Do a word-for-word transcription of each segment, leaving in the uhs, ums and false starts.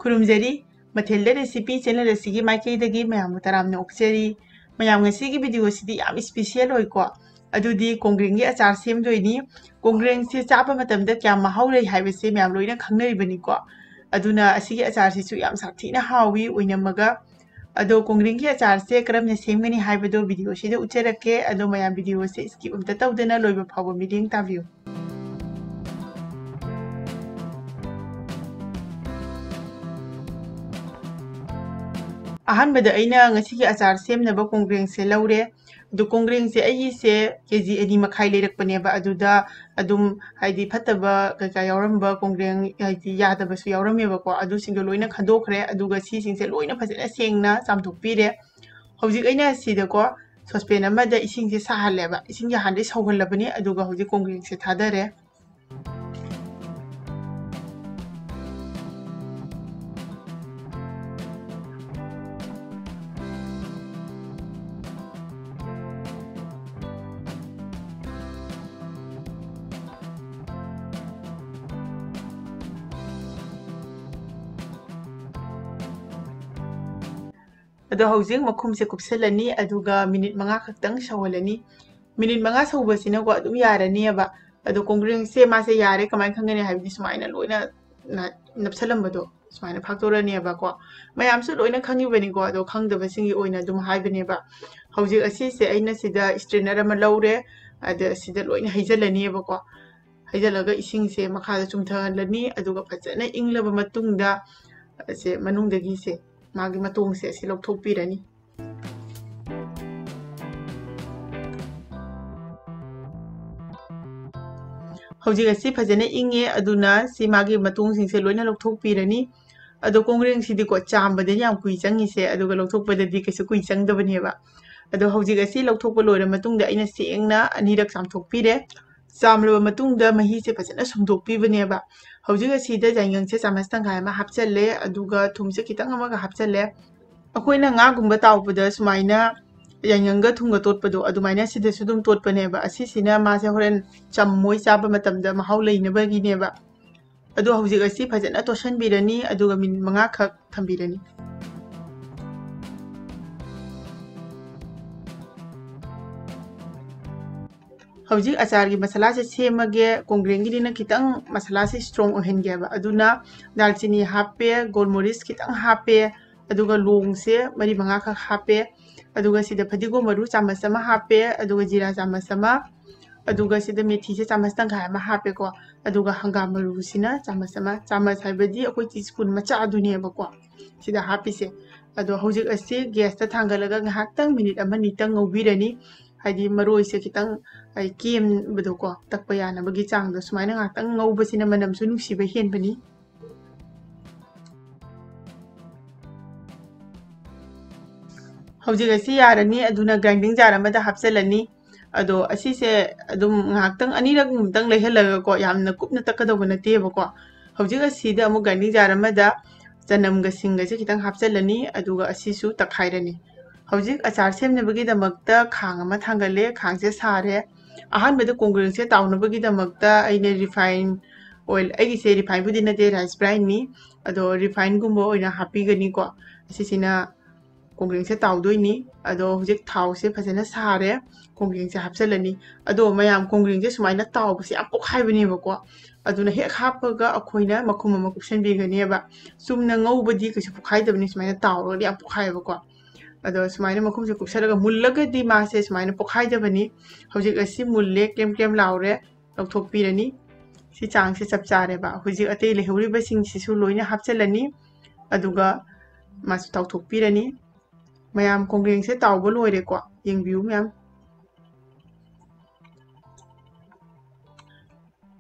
ꯈꯨꯔꯨꯝꯖꯔꯤ꯫ ꯃꯊꯦꯜꯗ recipe channel ꯑꯁꯤꯒꯤ ꯃꯥꯏꯀꯩꯗꯒꯤ ꯃꯌꯥꯝꯕꯨ ꯇꯔꯥꯝꯅ ꯑꯣꯛꯆꯔꯤ꯫ ꯃꯌꯥꯝ, ꯉꯁꯤꯒꯤ ꯚꯤꯗꯤꯑꯣꯁꯤꯗꯤ ꯌꯥꯝ ꯏꯁꯄꯤꯁꯦꯜ ꯑꯣꯏꯀꯣ꯫ ꯑꯗꯨꯗꯤ ꯀꯣꯡꯒ꯭ꯔꯦꯡꯒꯤ ꯑꯆꯥꯔ ꯁꯦꯝꯗꯣꯏꯅꯤ꯫ ꯀꯣꯡꯒ꯭ꯔꯦꯡꯁꯦ ꯆꯥꯕ ꯃꯇꯝꯗ ꯀꯌꯥꯝ ꯃꯍꯥꯎ ꯂꯩ ꯍꯥꯏꯕꯁꯦ ꯃꯌꯥꯝ ꯂꯣꯏꯅ ꯈꯪꯅꯔꯤꯕꯅꯤꯀꯣ꯫ ꯑꯗꯨꯅ ꯑꯁꯤꯒꯤ ꯑꯆꯥꯔꯁꯤꯁꯨ ꯌꯥꯝ ꯁꯥꯊꯤꯅ ꯍꯥꯎꯏ ꯑꯣꯏꯅꯝꯃꯒ꯫ ꯑꯗꯣ ꯀꯣꯡꯒ꯭ꯔꯦꯡꯒꯤ ꯑꯆꯥꯔꯁꯦ ꯀꯔꯝꯅ ꯁꯦꯝꯒꯅꯤ ꯍꯥꯏꯕꯗꯣ ꯚꯤꯗꯤꯑꯣꯁꯤꯗ ꯎꯠꯆꯔꯛꯀꯦ꯫ ꯑꯗꯣ ꯃꯌꯥꯝ, ꯚꯤꯗꯤꯑꯣꯁꯦ ꯁ꯭ꯀꯤꯞ ꯑꯝꯇ ꯇꯧꯗꯅ ꯂꯣꯏꯕ ꯐꯥꯎꯕ ꯃꯤꯠꯌꯦꯡ ꯇꯥꯕꯤꯌꯨ꯫ ꯑꯍꯥꯟꯕꯗ ꯑꯩꯅ ꯉꯁꯤꯒꯤ ꯑꯆꯥꯔ ꯁꯦꯝꯅꯕ ꯀꯣꯡꯒ꯭ꯔꯦꯡꯁꯦ ꯂꯧꯔꯦ꯫ ꯑꯗꯨ ꯀꯣꯡꯒ꯭ꯔꯦꯡꯁꯦ ꯑꯩꯒꯤꯁꯦ ꯀꯦ ꯖꯤ ꯑꯅꯤ ꯃꯈꯥꯏ ꯂꯩꯔꯛꯄꯅꯦꯕ꯫ ꯑꯗꯨꯗ ꯑꯗꯨꯝ ꯍꯥꯏꯗꯤ ꯐꯠꯇꯕ ꯀꯩꯀꯥ ꯌꯥꯎꯔꯝꯕ, ꯀꯣꯡꯒ꯭ꯔꯦꯡ ꯍꯥꯏꯗꯤ ꯌꯥꯗꯕꯁꯨ ꯌꯥꯎꯔꯝꯃꯦꯕꯀꯣ꯫ ꯑꯗꯨꯁꯤꯡꯗꯣ ꯂꯣꯏꯅ ꯈꯟꯗꯣꯛꯈ꯭ꯔꯦ꯫ ꯑꯗꯨꯒ ꯁꯤꯁꯤꯡꯁꯦ ꯂꯣꯏꯅ ꯐꯖꯅ ꯁꯦꯡꯅ ꯆꯥꯝꯊꯣꯛꯄꯤꯔꯦ꯫ ꯍꯧꯖꯤꯛ ꯑꯩꯅ ꯁꯤꯗꯀꯣ ꯁꯣꯁꯄꯦꯟ ꯑꯃꯗ ꯏꯁꯤꯡꯁꯦ ꯁꯥꯍꯜꯂꯦꯕ꯫ ꯏꯁꯤꯡꯁꯦ ꯍꯥꯟꯅꯗꯩ ꯁꯧꯍꯜꯂꯕꯅꯤ꯫ ꯑꯗꯨꯒ ꯍꯧꯖꯤꯛ ꯀꯣꯡꯒ꯭ꯔꯦꯡꯁꯦ ꯊꯥꯗꯔꯦ꯫ ꯑꯗꯣ ꯍꯧꯖꯤꯛ ꯃꯈꯨꯝꯁꯦ ꯀꯨꯞꯁꯜꯂꯅꯤ, ꯑꯗꯨꯒ ꯃꯤꯅꯤꯠ ꯃꯉꯥ ꯈꯛꯇꯪ ꯁꯧꯍꯜꯂꯅꯤ꯫ ꯃꯤꯅꯤꯠ ꯃꯉꯥ ꯁꯧꯕꯁꯤꯅꯀꯣ ꯑꯗꯨꯝ ꯌꯥꯔꯅꯤꯕ꯫ ꯑꯗꯣ ꯀꯣꯡꯒ꯭ꯔꯦꯡꯁꯦ ꯃꯥꯁꯦ ꯌꯥꯔꯦ ꯀꯃꯥꯏꯅ ꯈꯪꯒꯅꯤ ꯍꯥꯏꯕꯗꯤ ꯁꯨꯃꯥꯏꯅ ꯂꯣꯏꯅ ꯅ-, ꯅꯞꯁꯜꯂꯝꯕꯗꯣ ꯁꯨꯃꯥꯏꯅ ꯐꯥꯛꯇꯣꯔꯅꯦꯕꯀꯣ꯫ ꯃꯌꯥꯝꯁꯨ ꯂꯣꯏꯅ ꯈꯪꯉꯤꯕꯅꯤꯀꯣ, ꯑꯗꯣ ꯈꯪꯗꯕꯁꯤꯡꯒꯤ ꯑꯣꯏꯅ ꯑꯗꯨꯝ ꯍꯥꯏꯕꯅꯦꯕ꯫ ꯍꯧꯖꯤꯛ ꯑꯁꯤꯁꯦ ꯑꯩꯅ ꯁꯤꯗ ꯁ꯭ꯇ꯭ꯔꯦꯅꯔ ꯑꯃ ꯂꯧꯔꯦ, ꯑꯗ ꯁꯤꯗ ꯂꯣꯏꯅ ꯍꯩꯖꯤꯜꯂꯅꯦꯕꯀꯣ꯫ ꯍꯩꯖꯤꯜꯂꯒ ꯏꯁꯤꯡꯁꯦ ꯃꯈꯥꯗ ꯆꯨꯝꯊꯍꯜꯂꯅꯤ, ꯑꯗꯨꯒ ꯐꯖꯅ ꯏꯪꯂꯕ ꯃꯇꯨꯡꯗ ꯁꯦ ꯃꯅꯨꯡꯗꯒꯤꯁꯦ ꯃꯥꯒꯤ ꯃꯇꯣꯡꯁꯦ ꯑꯁꯤ ꯂꯧꯊꯣꯛꯄꯤꯔꯅꯤ꯫ ꯍꯧꯖꯤꯛ ꯑꯁꯤ ꯐꯖꯅ ꯏꯪꯉꯦ, ꯑꯗꯨꯅ ꯁꯤ ꯃꯥꯒꯤ ꯃꯇꯣꯡꯁꯤꯡꯁꯦ ꯂꯣꯏꯅ ꯂꯧꯊꯣꯛꯄꯤꯔꯅꯤ꯫ ꯑꯗꯣ ꯀꯣꯡꯒ꯭ꯔꯦꯡꯁꯤꯗꯤꯀꯣ ꯆꯥꯝꯕꯗ ꯌꯥꯝ ꯀꯨꯏ ꯆꯪꯉꯤꯁꯦ, ꯑꯗꯨꯒ ꯂꯧꯊꯣꯛꯄꯗꯗꯤ ꯀꯩꯁꯨ ꯀꯨꯏ ꯆꯪꯗꯕꯅꯦꯕ꯫ ꯑꯗꯣ ꯍꯧꯖꯤꯛ ꯑꯁꯤ ꯂꯧꯊꯣꯛꯄ ꯂꯣꯏꯔ ꯃꯇꯨꯡꯗ ꯑꯩꯅ ꯁꯦꯡꯅ ꯑꯅꯤꯔꯛ ꯆꯥꯝꯊꯣꯛꯄꯤꯔꯦ꯫ ꯆꯥꯝꯂꯕ ꯃꯇꯨꯡꯗ ꯃꯍꯤꯁꯦ ꯐꯖꯅ ꯁꯨꯝꯗꯣꯛꯄꯤꯕꯅꯦꯕ꯫ ꯍꯧꯖꯤꯛ ꯑꯁꯤꯗ ꯌꯥꯏꯉꯪꯁꯦ ꯆꯥꯃꯁ ꯇꯪꯈꯥꯏ ꯑꯃ ꯍꯥꯞꯆꯜꯂꯦ, ꯑꯗꯨꯒ ꯊꯨꯝꯁꯦ ꯈꯤꯇꯪ ꯑꯃꯒ ꯍꯥꯞꯆꯜꯂꯦ꯫ ꯑꯩꯈꯣꯏꯅ ꯉꯥꯒꯨꯝꯕ ꯇꯥꯎꯕꯗ ꯁꯨꯃꯥꯏꯅ ꯌꯥꯏꯉꯪꯒ ꯊꯨꯝꯒ ꯇꯣꯠꯄꯗꯣ, ꯑꯗꯨꯃꯥꯏꯅ ꯁꯤꯗꯁꯨ ꯑꯗꯨꯝ ꯇꯣꯠꯄꯅꯦꯕ꯫ ꯑꯁꯤꯁꯤꯅ ꯃꯥꯁꯦ ꯍꯣꯔꯦꯟ ꯆꯝꯃꯣꯏ ꯆꯥꯕ ꯃꯇꯝꯗ ꯃꯍꯥꯎ ꯂꯩꯅꯕꯒꯤꯅꯦꯕ꯫ ꯑꯗꯣ ꯍꯧꯖꯤꯛ ꯑꯁꯤ ꯐꯖꯅ ꯇꯣꯠꯁꯤꯟꯕꯤꯔꯅꯤ, ꯑꯗꯨꯒ ꯃꯤꯅꯤꯠ ꯃꯉꯥꯈꯛ ꯊꯝꯕꯤꯔꯅꯤ꯫ ꯍꯧꯖꯤꯛ ꯑꯆꯥꯔꯒꯤ ꯃꯁꯥꯂꯥꯁꯦ ꯁꯦꯝꯃꯒꯦ꯫ ꯀꯣꯡꯒ꯭ꯔꯦꯡꯒꯤꯅꯤꯅ ꯈꯤꯇꯪ ꯃꯁꯥꯂꯥꯁꯦ strong ꯑꯣꯏꯍꯟꯒꯦꯕ꯫ ꯑꯗꯨꯅ ꯗꯥꯜꯆꯤꯅꯤ ꯍꯥꯞꯄꯦ, ꯒꯣꯜꯃꯣꯔꯤꯁ ꯈꯤꯇꯪ ꯍꯥꯞꯄꯦ, ꯑꯗꯨꯒ ꯂꯣꯡꯁꯦ ꯃꯔꯤ ꯃꯉꯥꯈꯛ ꯍꯥꯞꯄꯦ꯫ ꯑꯗꯨꯒ ꯁꯤꯗ ꯐꯗꯤꯒꯣꯝ ꯃꯔꯨ ꯆꯥꯃꯁ ꯑꯃ ꯍꯥꯞꯄꯦ, ꯑꯗꯨꯒ ꯖꯤꯔꯥ ꯆꯥꯃꯁ ꯑꯃ, ꯑꯗꯨꯒ ꯁꯤꯗ ꯃꯦꯊꯤꯁꯦ ꯆꯥꯃꯁ ꯇꯪꯈꯥꯏ ꯑꯃ ꯍꯥꯞꯄꯦꯀꯣ꯫ ꯑꯗꯨꯒ ꯍꯪꯒꯥꯝ ꯃꯔꯨꯁꯤꯅ ꯆꯥꯃꯁ ꯑꯃ, ꯆꯥꯃꯁ ꯍꯥꯏꯕꯗꯤ ꯑꯩꯈꯣꯏ ꯇꯤ ꯁ꯭ꯄꯨꯟ ꯃꯆꯥ ꯑꯗꯨꯅꯦꯕꯀꯣ ꯁꯤꯗ ꯍꯥꯞꯄꯤꯁꯦ꯫ ꯑꯗꯣ ꯍꯧꯖꯤꯛ ꯑꯁꯤ ꯒ꯭ꯌꯥꯁꯇ ꯊꯥꯡꯒꯠꯂꯒ ꯉꯥꯏꯍꯥꯛꯇꯪ ꯃꯤꯅꯤꯠ ꯑꯃ ꯅꯤꯇꯪ ꯉꯧꯕꯤꯔꯅꯤ꯫ ꯍꯥꯏꯗꯤ ꯃꯔꯣꯏꯁꯦ ꯈꯤꯇꯪ, ꯑꯩ, ꯀꯦꯝꯕꯗꯣꯀꯣ, ꯇꯛꯄ ꯌꯥꯅꯕꯒꯤ ꯆꯥꯡꯗꯣ ꯁꯨꯃꯥꯏꯅ ꯉꯥꯏꯍꯥꯛꯇꯪ ꯉꯧꯕꯁꯤꯅ ꯃꯅꯝꯁꯨ ꯅꯨꯡꯁꯤꯕ ꯍꯦꯟꯕꯅꯤ꯫ ꯍꯧꯖꯤꯛ ꯑꯁꯤ ꯌꯥꯔꯅꯤ, ꯑꯗꯨꯅ grinding jar ꯑꯃꯗ ꯍꯥꯞꯆꯤꯜꯂꯅꯤ꯫ ꯑꯗꯣ ꯑꯁꯤꯁꯦ ꯑꯗꯨꯝ ꯉꯥꯏꯍꯥꯛꯇꯪ ꯑꯅꯤꯔꯛꯃꯨꯛꯇꯪ ꯂꯩꯍꯜꯂꯒꯀꯣ, ꯌꯥꯝꯅ ꯀꯨꯞꯅ ꯇꯛꯀꯗꯧꯕ ꯅꯠꯇꯦꯕꯀꯣ꯫ ꯍꯧꯖꯤꯛ ꯑꯁꯤꯗ ꯑꯃꯨꯛ grinding jar ꯑꯃꯗ ꯆꯅꯝꯒ ꯁꯤꯡꯒꯁꯦ ꯈꯤꯇꯪ ꯍꯥꯞꯆꯤꯜꯂꯅꯤ, ꯑꯗꯨꯒ ꯑꯁꯤꯁꯨ ꯇꯛꯈꯥꯏꯔꯅꯤ꯫ ꯍꯧꯖꯤꯛ ꯑꯆꯥꯔ ꯁꯦꯝꯅꯕꯒꯤꯗꯃꯛꯇ ꯈꯥꯡ ꯑꯃ ꯊꯥꯡꯒꯠꯂꯦ, ꯈꯥꯡꯁꯦ ꯁꯥꯔꯦ꯫ ꯑꯍꯥꯟꯕꯗ ꯀꯣꯡꯒ꯭ꯔꯦꯡꯁꯦ ꯇꯥꯎꯅꯕꯒꯤꯗꯃꯛꯇ ꯑꯩꯅ refine oil, ꯑꯩꯒꯤꯁꯦ refineꯕꯨꯗꯤ ꯅꯠꯇꯦ, rice bran ꯅꯤ, ꯑꯗꯣ refineꯒꯨꯝꯕ ꯑꯣꯏꯅ ꯍꯥꯞꯄꯤꯒꯅꯤꯀꯣ꯫ ꯑꯁꯤꯁꯤꯅ ꯀꯣꯡꯒ꯭ꯔꯦꯡꯁꯦ ꯇꯥꯎꯗꯣꯏꯅꯤ꯫ ꯑꯗꯣ ꯍꯧꯖꯤꯛ ꯊꯥꯎꯁꯦ ꯐꯖꯅ ꯁꯥꯔꯦ, ꯀꯣꯡꯒ꯭ꯔꯦꯡꯁꯦ ꯍꯥꯞꯆꯤꯜꯂꯅꯤ꯫ ꯑꯗꯣ ꯃꯌꯥꯝ, ꯀꯣꯡꯒ꯭ꯔꯦꯡꯁꯦ ꯁꯨꯃꯥꯏꯅ ꯇꯥꯎꯕꯁꯦ ꯌꯥꯝ ꯄꯣꯛꯈꯥꯏꯕꯅꯦꯕꯀꯣ꯫ ꯑꯗꯨꯅ ꯍꯦꯛ ꯍꯥꯞꯄꯒ ꯑꯩꯈꯣꯏꯅ ꯃꯈꯨꯝ ꯑꯃ ꯀꯨꯞꯁꯟꯕꯤꯒꯅꯦꯕ꯫ ꯆꯨꯝꯅ ꯉꯧꯕꯗꯤ ꯀꯩꯁꯨ ꯄꯣꯛꯈꯥꯏꯗꯕꯅꯤ, ꯁꯨꯃꯥꯏꯅ ꯇꯥꯎꯔꯒꯗꯤ ꯌꯥꯝ ꯄꯣꯛꯈꯥꯏꯌꯦꯕꯀꯣ꯫ ꯑꯗꯣ ꯁꯨꯃꯥꯏꯅ ꯃꯈꯨꯝꯁꯦ ꯀꯨꯞꯁꯜꯂꯒ ꯃꯨꯜꯂꯒꯗꯤ ꯃꯥꯁꯦ ꯁꯨꯃꯥꯏꯅ ꯄꯣꯛꯈꯥꯏꯗꯕꯅꯤ꯫ ꯍꯧꯖꯤꯛ ꯑꯁꯤ ꯃꯨꯜꯂꯦ, ꯀ꯭ꯔꯦꯝ ꯀ꯭ꯔꯦꯝ ꯂꯥꯎꯔꯦ, ꯂꯧꯊꯣꯛꯄꯤꯔꯅꯤ꯫ ꯁꯤ ꯆꯥꯡꯁꯦ ꯆꯞ ꯆꯥꯔꯦꯕ꯫ ꯍꯧꯖꯤꯛ ꯑꯇꯩ ꯂꯩꯍꯧꯔꯤꯕꯁꯤꯡꯁꯤꯁꯨ ꯂꯣꯏꯅ ꯍꯥꯞꯆꯤꯜꯂꯅꯤ, ꯑꯗꯨꯒ ꯃꯥꯁꯨ ꯇꯥꯎꯊꯣꯛꯄꯤꯔꯅꯤ꯫ ꯃꯌꯥꯝ, ꯀꯣꯡꯒ꯭ꯔꯦꯡꯁꯦ ꯇꯥꯎꯕ ꯂꯣꯏꯔꯦꯀꯣ, ꯌꯦꯡꯕꯤꯌꯨ ꯃꯌꯥꯝ꯫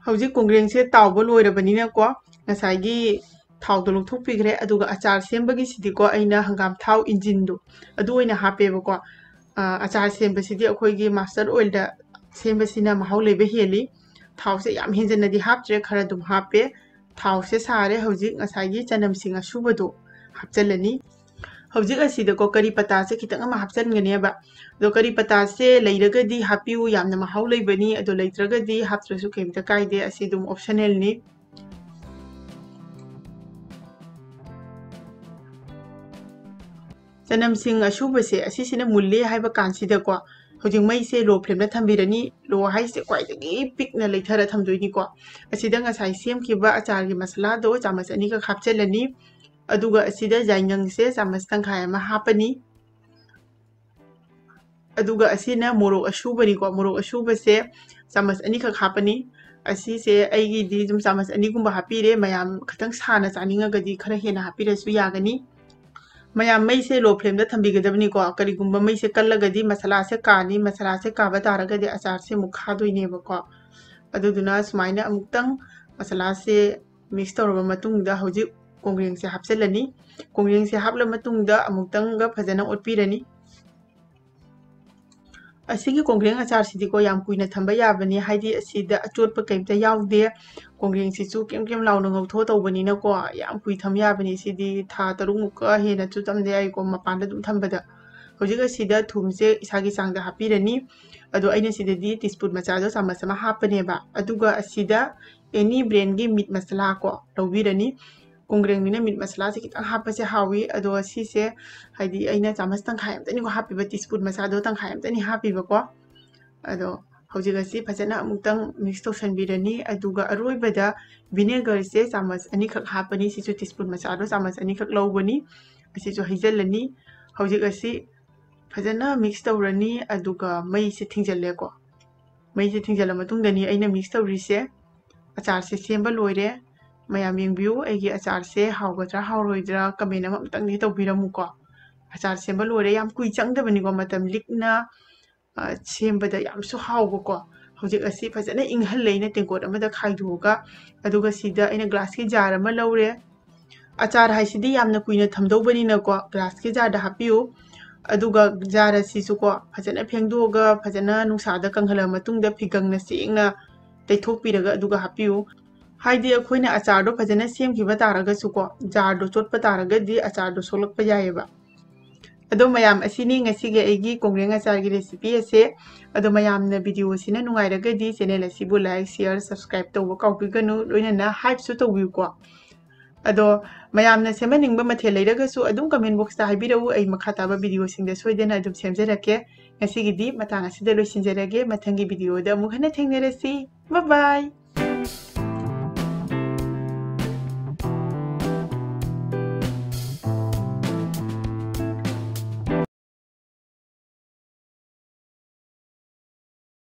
ꯍꯧꯖꯤꯛ ꯀꯣꯡꯒ꯭ꯔꯦꯡꯁꯦ ꯇꯥꯎꯕ ꯂꯣꯏꯔꯕꯅꯤꯅꯀꯣ, ꯉꯁꯥꯏꯒꯤ ꯊꯥꯎꯗꯣ ꯂꯧꯊꯣꯛꯄꯤꯈ꯭ꯔꯦ꯫ ꯑꯗꯨꯒ ꯑꯆꯥꯔ ꯁꯦꯝꯕꯒꯤꯁꯤꯗꯤꯀꯣ, ꯑꯩꯅ ꯍꯪꯒꯥꯝ ꯊꯥꯎ ꯏꯟꯖꯤꯟꯗꯣ ꯑꯗꯨ ꯑꯣꯏꯅ ꯍꯥꯞꯄꯦꯕꯀꯣ꯫ ꯑ, ꯑꯆꯥꯔ ꯁꯦꯝꯕꯁꯤꯗꯤ ꯑꯩꯈꯣꯏꯒꯤ mustard oilꯗ ꯁꯦꯝꯕꯁꯤꯅ ꯃꯍꯥꯎ ꯂꯩꯕ ꯍꯦꯜꯂꯤ꯫ ꯊꯥꯎꯁꯦ ꯌꯥꯝ ꯍꯦꯟꯖꯟꯅꯗꯤ ꯍꯥꯞꯇ꯭ꯔꯦ, ꯈꯔ ꯑꯗꯨꯝ ꯍꯥꯞꯄꯦ꯫ ꯊꯥꯎꯁꯦ ꯁꯥꯔꯦ, ꯍꯧꯖꯤꯛ ꯉꯁꯥꯏꯒꯤ ꯆꯅꯝꯁꯤꯡ ꯑꯁꯨꯕꯗꯣ ꯍꯥꯞꯆꯤꯜꯂꯅꯤ꯫ ꯍꯧꯖꯤꯛ ꯑꯁꯤꯗꯀꯣ ꯀꯔꯤ ꯄꯇꯥꯁꯦ ꯈꯤꯇꯪ ꯑꯃ ꯍꯥꯞꯆꯤꯟꯒꯅꯦꯕ꯫ ꯑꯗꯣ ꯀꯔꯤ ꯄꯇꯥꯁꯦ ꯂꯩꯔꯒꯗꯤ ꯍꯥꯞꯄꯤꯌꯨ, ꯌꯥꯝꯅ ꯃꯍꯥꯎ ꯂꯩꯕꯅꯤ꯫ ꯑꯗꯣ ꯂꯩꯇ꯭ꯔꯒꯗꯤ ꯍꯥꯞꯇ꯭ꯔꯁꯨ ꯀꯩꯝꯇ ꯀꯥꯏꯗꯦ, ꯑꯁꯤ ꯑꯗꯨꯝ optionalꯅꯤ꯫ ꯆꯅꯝꯁꯤꯡ ꯑꯁꯨꯕꯁꯦ ꯑꯁꯤꯁꯤꯅ ꯃꯨꯜꯂꯦ ꯍꯥꯏꯕ ꯀꯥꯟꯁꯤꯗꯀꯣ, ꯍꯧꯖꯤꯛ ꯃꯩꯁꯦ low flameꯗ ꯊꯝꯕꯤꯔꯅꯤ꯫ Low ꯍꯥꯏꯁꯦ ꯈ꯭ꯋꯥꯏꯗꯒꯤ ꯄꯤꯛꯅ ꯂꯩꯊꯔ ꯊꯝꯗꯣꯏꯅꯤꯀꯣ꯫ ꯑꯁꯤꯗ ꯉꯁꯥꯏ ꯁꯦꯝꯈꯤꯕ ꯑꯆꯥꯔꯒꯤ ꯃꯁꯥꯂꯥꯗꯣ ꯆꯥꯃꯁ ꯑꯅꯤꯈꯛ ꯍꯥꯞꯆꯤꯜꯂꯅꯤ꯫ ꯑꯗꯨꯒ ꯑꯁꯤꯗ ꯌꯥꯏꯉꯪꯁꯦ ꯆꯥꯃꯁ ꯇꯪꯈꯥꯏ ꯑꯃ ꯍꯥꯞꯄꯅꯤ꯫ ꯑꯗꯨꯒ ꯑꯁꯤꯅ ꯃꯣꯔꯣꯛ ꯑꯁꯨꯕꯅꯤꯀꯣ꯫ ꯃꯣꯔꯣꯛ ꯑꯁꯨꯕꯁꯦ ꯆꯥꯃꯁ ꯑꯅꯤꯈꯛ ꯍꯥꯞꯄꯅꯤ꯫ ꯑꯁꯤꯁꯦ ꯑꯩꯒꯤꯗꯤ ꯑꯗꯨꯝ ꯆꯥꯃꯁ ꯑꯅꯤꯒꯨꯝꯕ ꯍꯥꯞꯄꯤꯔꯦ꯫ ꯃꯌꯥꯝ ꯈꯤꯇꯪ ꯁꯥꯅ ꯆꯥꯅꯤꯡꯉꯒꯗꯤ ꯈꯔ ꯍꯦꯟꯅ ꯍꯥꯞꯄꯤꯔꯁꯨ ꯌꯥꯒꯅꯤ꯫ ꯃꯌꯥꯝ ꯃꯩꯁꯦ low flameꯗ ꯊꯝꯕꯤꯒꯗꯕꯅꯤꯀꯣ꯫ ꯀꯔꯤꯒꯨꯝꯕ ꯃꯩꯁꯦ ꯀꯜꯂꯒꯗꯤ ꯃꯁꯥꯂꯥꯁꯦ ꯀꯥꯅꯤ꯫ ꯃꯁꯥꯂꯥꯁꯦ ꯀꯥꯕ ꯇꯥꯔꯒꯗꯤ ꯑꯆꯥꯔꯁꯦ ꯑꯃꯨꯛ ꯈꯥꯗꯣꯏꯅꯦꯕꯀꯣ꯫ ꯑꯗꯨꯗꯨꯅ ꯁꯨꯃꯥꯏꯅ ꯑꯃꯨꯛꯇꯪ ꯃꯁꯥꯂꯥꯁꯦ mix ꯇꯧꯔꯕ ꯃꯇꯨꯡꯗ ꯍꯧꯖꯤꯛ ꯀꯣꯡꯒ꯭ꯔꯦꯡꯁꯦ ꯍꯥꯞꯆꯤꯜꯂꯅꯤ꯫ ꯀꯣꯡꯒ꯭ꯔꯦꯡꯁꯦ ꯍꯥꯞꯂ ꯃꯇꯨꯡꯗ ꯑꯃꯨꯛꯇꯪꯒ ꯐꯖꯅ ꯑꯣꯠꯄꯤꯔꯅꯤ꯫ ꯑꯁꯤꯒꯤ ꯀꯣꯡꯒ꯭ꯔꯦꯡ ꯑꯆꯥꯔꯁꯤꯗꯤꯀꯣ ꯌꯥꯝ ꯀꯨꯏꯅ ꯊꯝꯕ ꯌꯥꯕꯅꯤ, ꯍꯥꯏꯗꯤ ꯑꯁꯤꯗ ꯑꯆꯣꯠꯄ ꯀꯩꯝꯇ ꯌꯥꯎꯗꯦ꯫ ꯀꯣꯡꯒ꯭ꯔꯦꯡꯁꯤꯁꯨ ꯀꯦꯝ ꯀꯦꯝ ꯂꯥꯎꯅ ꯉꯧꯊꯣꯛꯑ ꯇꯧꯕꯅꯤꯅꯀꯣ ꯌꯥꯝ ꯀꯨꯏ ꯊꯝ ꯌꯥꯕꯅꯤ꯫ ꯁꯤꯗꯤ ꯊꯥ ꯇꯔꯨꯛꯃꯨꯛꯀ ꯍꯦꯟꯅꯁꯨ ꯊꯝꯕ ꯌꯥꯏꯀꯣ, ꯃꯄꯥꯟꯗ ꯑꯗꯨꯝ ꯊꯝꯕꯗ꯫ ꯍꯧꯖꯤꯛ ꯑꯁꯤꯗ ꯊꯨꯝꯁꯦ ꯏꯁꯥꯒꯤ ꯆꯥꯡꯗ ꯍꯥꯞꯄꯤꯔꯅꯤ꯫ ꯑꯗꯣ ꯑꯩꯅ ꯁꯤꯗꯗꯤ teaspoon ꯃꯆꯥꯗꯣ ꯆꯥꯃꯁ ꯑꯃ ꯍꯥꯞꯄꯅꯦꯕ꯫ ꯑꯗꯨꯒ ꯑꯁꯤꯗ any brandꯒꯤ meat ꯃꯁꯥꯂꯥ ꯀꯣ ꯂꯧꯕꯤꯔꯅꯤ꯫ ꯀꯣꯡꯒ꯭ꯔꯦꯡꯅꯤꯅ meat ꯃꯁꯥꯂꯥꯁꯦ ꯈꯤꯇꯪ ꯍꯥꯞꯄꯁꯦ ꯍꯥꯎꯏ꯫ ꯑꯗꯣ ꯁꯤꯁꯦ ꯍꯥꯏꯗꯤ ꯑꯩꯅ ꯆꯥꯃꯁ ꯇꯪꯈꯥꯏ ꯑꯃꯇꯅꯤꯀꯣ ꯍꯥꯞꯄꯤꯕ, teaspoon ꯃꯆꯥꯗꯣ ꯇꯪꯈꯥꯏ ꯑꯃꯇꯅꯤ ꯍꯥꯞꯄꯤꯕꯀꯣ꯫ ꯑꯗꯣ ꯍꯧꯖꯤꯛ ꯑꯁꯤ ꯐꯖꯅ ꯑꯃꯨꯛꯇꯪ mix ꯇꯧꯁꯟꯕꯤꯔꯅꯤ꯫ ꯑꯗꯨꯒ ꯑꯔꯣꯏꯕꯗ vinegarꯁꯦ ꯆꯥꯃꯁ ꯑꯅꯤꯈꯛ ꯍꯥꯞꯄꯅꯤ꯫ ꯁꯤꯁꯨ teaspoon ꯃꯆꯥꯗꯣ ꯆꯥꯃꯁ ꯑꯅꯤꯈꯛ ꯂꯧꯕꯅꯤ꯫ ꯑꯁꯤꯁꯨ ꯍꯩꯖꯤꯜꯂꯅꯤ꯫ ꯍꯧꯖꯤꯛ ꯑꯁꯤ ꯐꯖꯅ mix ꯇꯧꯔꯅꯤ꯫ ꯑꯗꯨꯒ ꯃꯩꯁꯦ ꯊꯤꯡꯖꯤꯜꯂꯦꯀꯣ꯫ ꯃꯩꯁꯦ ꯊꯤꯡꯖꯤꯜꯂ ꯃꯇꯨꯡꯗꯅꯤ ꯑꯩꯅ mix ꯇꯧꯔꯤꯁꯦ꯫ ꯑꯆꯥꯔꯁꯦ ꯁꯦꯝꯕ ꯂꯣꯏꯔꯦ꯫ ꯃꯌꯥꯝ ꯌꯦꯡꯕꯤꯌꯨ, ꯑꯩꯒꯤ ꯑꯆꯥꯔꯁꯦ ꯍꯥꯎꯒꯗ꯭ꯔꯥ ꯍꯥꯎꯔꯣꯏꯗ꯭ꯔꯥ comment ꯑꯃ ꯑꯃꯨꯛꯇꯪꯗꯤ ꯇꯧꯕꯤꯔꯝꯃꯨꯀꯣ꯫ ꯑꯆꯥꯔ ꯁꯦꯝꯕ ꯂꯣꯏꯔꯦ꯫ ꯌꯥꯝ ꯀꯨꯏ ꯆꯪꯗꯕꯅꯤꯀꯣ, ꯃꯇꯝ ꯂꯤꯛꯅ, ꯑ, ꯁꯦꯝꯕꯗ ꯌꯥꯝꯁꯨ ꯍꯥꯎꯕꯀꯣ꯫ ꯍꯧꯖꯤꯛ ꯑꯁꯤ ꯐꯖꯅ ꯏꯪꯍꯜꯂꯦ ꯑꯩꯅ ꯇꯦꯡꯀꯣꯠ ꯑꯃꯗ ꯈꯥꯏꯗꯣꯛꯑꯒ꯫ ꯑꯗꯨꯒ ꯁꯤꯗ ꯑꯩꯅ glassꯀꯤ jar ꯑꯃ ꯂꯧꯔꯦ꯫ ꯑꯆꯥꯔ ꯍꯥꯏꯁꯤꯗꯤ ꯌꯥꯝꯅ ꯀꯨꯏꯅ ꯊꯝꯗꯧꯕꯅꯤꯅꯀꯣ, glassꯀꯤ jarꯗ ꯍꯥꯞꯄꯤꯌꯨ꯫ ꯑꯗꯨꯒ jar ꯑꯁꯤꯁꯨꯀꯣ ꯐꯖꯅ ꯐꯦꯡꯗꯣꯛꯑꯒ ꯐꯖꯅ ꯅꯨꯡꯁꯥꯗ ꯀꯪꯍꯜꯂꯕ ꯃꯇꯨꯡꯗ ꯐꯤꯒꯪꯅ ꯁꯦꯡꯅ ꯇꯩꯊꯣꯛꯄꯤꯔꯒ ꯑꯗꯨꯒ ꯍꯥꯞꯄꯤꯌꯨ꯫ ꯍꯥꯏꯗꯤ ꯑꯩꯈꯣꯏꯅ ꯑꯆꯥꯔꯗꯣ ꯐꯖꯅ ꯁꯦꯝꯈꯤꯕ ꯇꯥꯔꯒꯁꯨꯀꯣ, jarꯗꯣ ꯆꯣꯠꯄ ꯇꯥꯔꯒꯗꯤ ꯑꯆꯥꯔꯗꯣ ꯁꯣꯛꯂꯛꯄ ꯌꯥꯏꯑꯕ꯫ ꯑꯗꯣ ꯃꯌꯥꯝ, ꯑꯁꯤꯅꯤ ꯉꯁꯤꯒꯤ ꯑꯩꯒꯤ ꯀꯣꯡꯒ꯭ꯔꯦꯡ ꯑꯆꯥꯔꯒꯤ recipe ꯑꯁꯦ꯫ ꯑꯗꯣ ꯃꯌꯥꯝꯅ video ꯑꯁꯤꯅ ꯅꯨꯡꯉꯥꯏꯔꯒꯗꯤ channel ꯑꯁꯤꯕꯨ like, share, subscribe ꯇꯧꯕ ꯀꯥꯎꯕꯤꯒꯅꯨ, ꯂꯣꯏꯅꯅ hypeꯁꯨ ꯇꯧꯕꯤꯌꯨꯀꯣ꯫ ꯑꯗꯣ ꯃꯌꯥꯝꯅ ꯁꯦꯝꯍꯟꯅꯤꯡꯕ ꯃꯊꯦꯜ ꯂꯩꯔꯒꯁꯨ ꯑꯗꯨꯝ comment boxꯇ ꯍꯥꯏꯕꯤꯔꯛꯎ, ꯑꯩ ꯃꯈꯥ ꯇꯥꯕ videoꯁꯤꯡꯗ ꯁꯣꯏꯗꯅ ꯑꯗꯨꯝ ꯁꯦꯝꯖꯔꯛꯀꯦ꯫ ꯉꯁꯤꯒꯤꯗꯤ ꯃꯇꯥꯡ ꯑꯁꯤꯗ ꯂꯣꯏꯁꯤꯟꯖꯔꯒꯦ, ꯃꯊꯪꯒꯤ videoꯗ ꯑꯃꯨꯛ ꯍꯟꯅ ꯊꯦꯡꯅꯔꯁꯤ꯫ Bye bye!